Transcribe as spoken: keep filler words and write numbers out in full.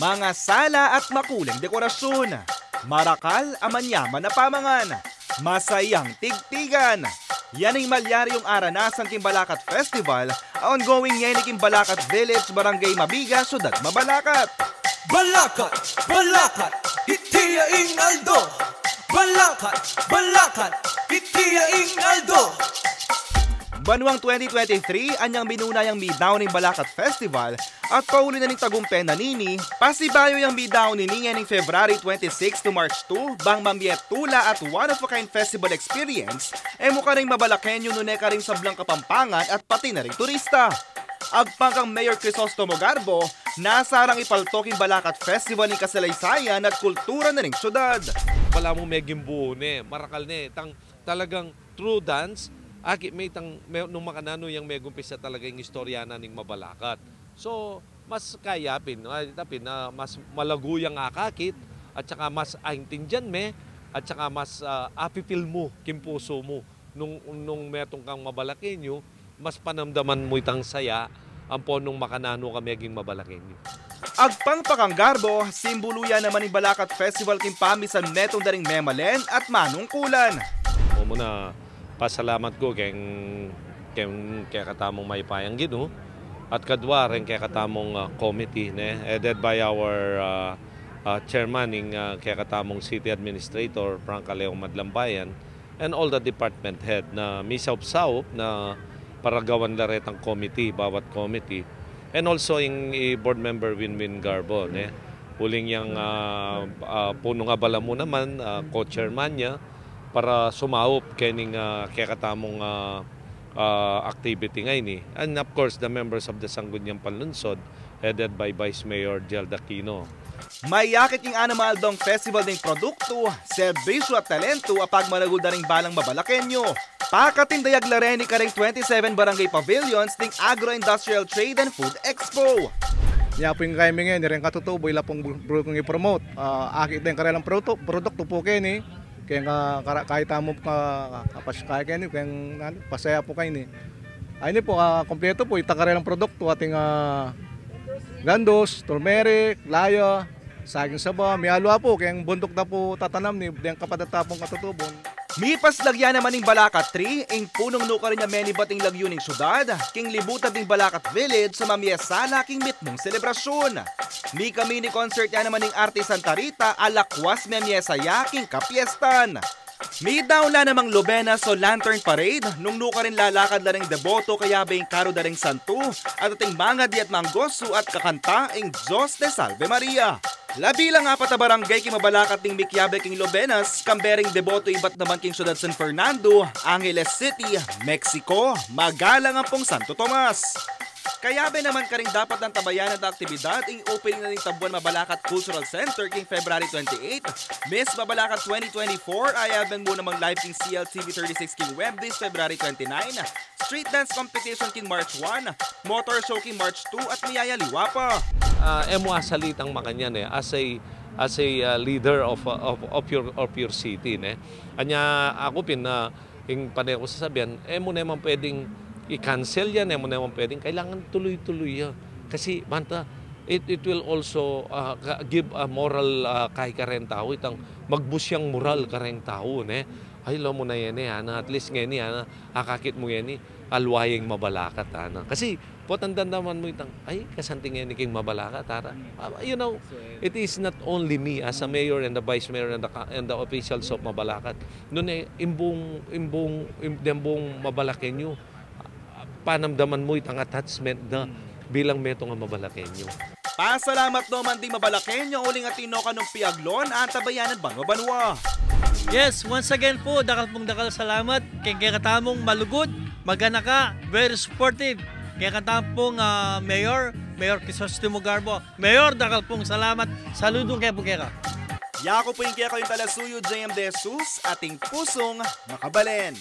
Mga sala at makuleng dekorasyun, marakal a manyaman a pamangan, masayang tigtigan. Yan ing malyaryung aranasan king Balakat Festival a ongoing ngeni king Balakat Village, Barangay Mabiga, Syudad Mabalacat. Balakat, Balakat, iti ya ing aldo. Balakat, Balakat, iti ya ing aldo. Banuang twenty twenty-three, anyang minuna yang midaun ing Balakat Festival, at pauli na ning tagumpe na nini, pasibayu yang midaun ini ngening February twenty-six to March two, bang mamie tula at one-of-a-kind festival experience e mu karing Mabalaqueño nune karing sablang Kapampangan at pati na ring turista. Agpang kang Mayor Crisostomo Garbo, nasa rang ipaltok ing Balakat Festival ing kasalaysayan at kultura na ning syudad. Balamu meging buo ne, marakal ne, itang talagang true dance, akit me itang me-, nung makananu yang megumpisa talaga ing istorya na ning Mabalacat. So, mas kaya pin, ah, ita pin, ah, mas malagu yang akakit, at saka mas aintindian me, at saka mas, ah, api-feel mu king pusu mu nung, nung metung kang Mabalaqueño, mas panamdaman mu itang saya, ampo nung makananu ka meging Mabalaqueño. Agpang pa kang Garbo, simbulu ya naman ing Balakat Festival king pamisan metung da ring memalen at manungkulan. Mumuna, pasalamat ku keng, keng kekatamung Mayupayang Ginu, at kadua reng kekatamung, ah, committee, ne, headed by our, ah, ah, chairman, ing, ah, kekatamung city administrator, Frank Alejo Madlambayan, and all the department head na misaup-saup na paragawan la retang committee, bawat committee. And also ing i Board Member Winwin Garbo, ne? Uling yang, ah, ah, punung abala mu naman, ah, co-chairman ya, para sumaup kening, ah, kekatamung, ah, ah, activity ngeni. And of course, the members of the Sangguniang Panlunsod, headed by Vice Mayor Jel Aquino. Mayakit king anam a aldong festival ding produktu, serbisyu at talentu a pagmaragul da ring balang Mabalaqueño. Pakatindayag la reni karing twenty-seven barangay pavilions ding Agro-Industrial Trade and Food Expo. Nya pu ing kaymi ngeni reng katutubo, ila pung bu-, buri kung i-promote. Ah, akit deng karelang produktu, produktu pu keni, keng, ah, kara-, kaya tamu ka-, kapas-, kaya keni, keng, anu, pasaya pu keni. Ay, ini pu, ah, kompletu pu, ita karelang produktu, ating, ah, gandus, turmeric, laya, saging saba, mialua pu, keng bunduk da pu tatanam ini, deng kapatad ta pung katutubon. Mipaslag ya naman ing Balacat Tree, ing punung nukarin a menibat ing lagyu ning syudad, king libutan ding Balacat Village sa mamie sala king mitmung selebrasyun. Mika-mini concert ya naman ing Arte Santa Rita, a lakwas memie saya king kapiestan. Midaun la namang lobenas o lantern parade, nung nukarin lalakad la ring deboto kayabe ing karu da ring santu, at ating mangadi at manggosu at kakanta ing Dios de Salve Maria. Labi lang apat a barangay king Mabalacat ding mikiabe king lobenas, kambe ring deboto ibat naman king syudad San Fernando, Angeles City, Mexico, magalang ampong Santo Tomas. Kayabe naman karing dapat nang tabayanan a aktibidad ing opening na ning Tabuan Mabalacat Cultural Center king February twenty-eight, Miss Mabalacat twenty twenty-four, ayaben mu namang live king C L T V thirty-six king Webdays February twenty-nine, street dance competition king March one, motor show king March two, at miyayaliwa pa. Ah, e mu asalitang makanyan, e, as a, as a, ah, leader of, of, of your, of your city, ne? Anya, aku pin, ah, ing pane ku sasabian, e mu naman pwedeng i-cancel yan, e mu naman pwedeng, kailangan tuloy-tuloy ya. Kasi, banta, it, it will also, ah, ka-, give a moral, ah, kay kareng tau, itang magbus yang moral kareng tau, ne? Ay, lo mu na yan, e, ana, at least ngeni, ana, akakit mu ngeni, alwa yang Mabalacat, ana. Kasi, potang damdaman mu itang, ay, kasanting ngeni king Mabalacat, ara. Ah, you know, it is not only me as a mayor and the vice mayor and the ca-, and the officials of Mabalacat. Nune, ing buung, ing buung, ing, deng buung Mabalaqueño, panamdaman mu itang attachment na bilang metung a Mabalaqueño. Pasalamat no man ding Mabalaqueño uling atin no kanung piaglon a tabayanan banua-banua. Yes, once again po, dakal pong dakal salamat keng kekatamung malugud, maganaka, very supportive, kekatamung, ah, Mayor, Mayor Crisostomo Garbo. Mayor, dakal pong salamat. Saludo kaya po keka. Yaku po ing kekayung talasuyu, J M De Jesus, atin pusung makabalen.